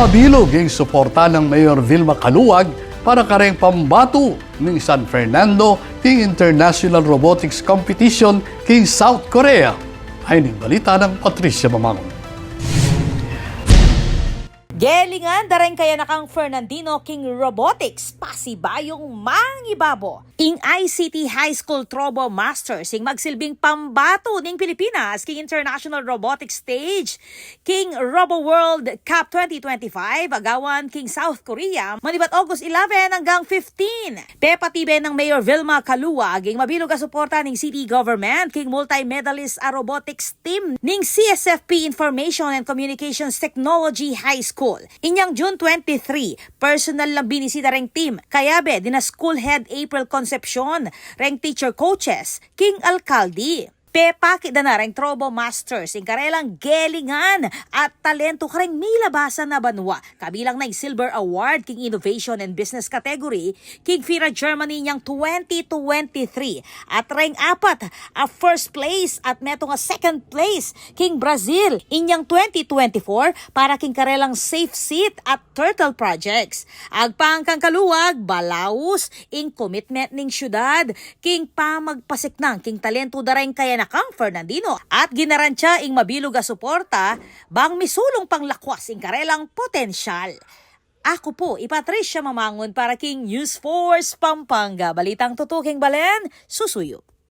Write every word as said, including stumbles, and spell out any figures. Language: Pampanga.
Mabilug ing suporta nang Mayor Vilma Caluag para kareng pambatu ning San Fernando king International Robotics Competition king South Korea. Ay ning balita nang Patricia Mamangun. Gelingan da reng kayanakang Fernandino king robotics, pasibayung mangibabo. Ing I C T High School Trobo Masters ing magsilbing pambatu ning Pilipinas king International Robotics Stage king Robo World Cup twenty twenty-five agawan king South Korea manibat August eleven anggang fifteen. Pepatibe nang Mayor Vilma Caluag ing mabilug a suporta ning city government king multi-medalist a robotics team ning C S F P Information and Communications Technology High School. Inyang June twenty-three, personal lang binisita reng team, kayabe dina school head April Concepcion, reng teacher coaches, king alkalde. Pepakit da na reng Trobo Masters ing karelang gelingan at talentu kareng milabasan a banua, kabilang na ing Silver Award king Innovation and Business category king FIRA Germany inyang twenty twenty-three, at reng apat a first place at metung a second place king Brazil inyang twenty twenty-four para king karelang Safe Seat at Turtle Projects. Agpang kang Caluag, balaus ing commitment ning syudad king pamagpasiknang king talentu da reng kayanakang Fernandino at ginarantia ing mabilug a suporta bang misulung pang lakwas ing karelang potensyal. Aku pu i Patricia Mamangun para king News Force Pampanga. Balitang tutu king balen, susuyu.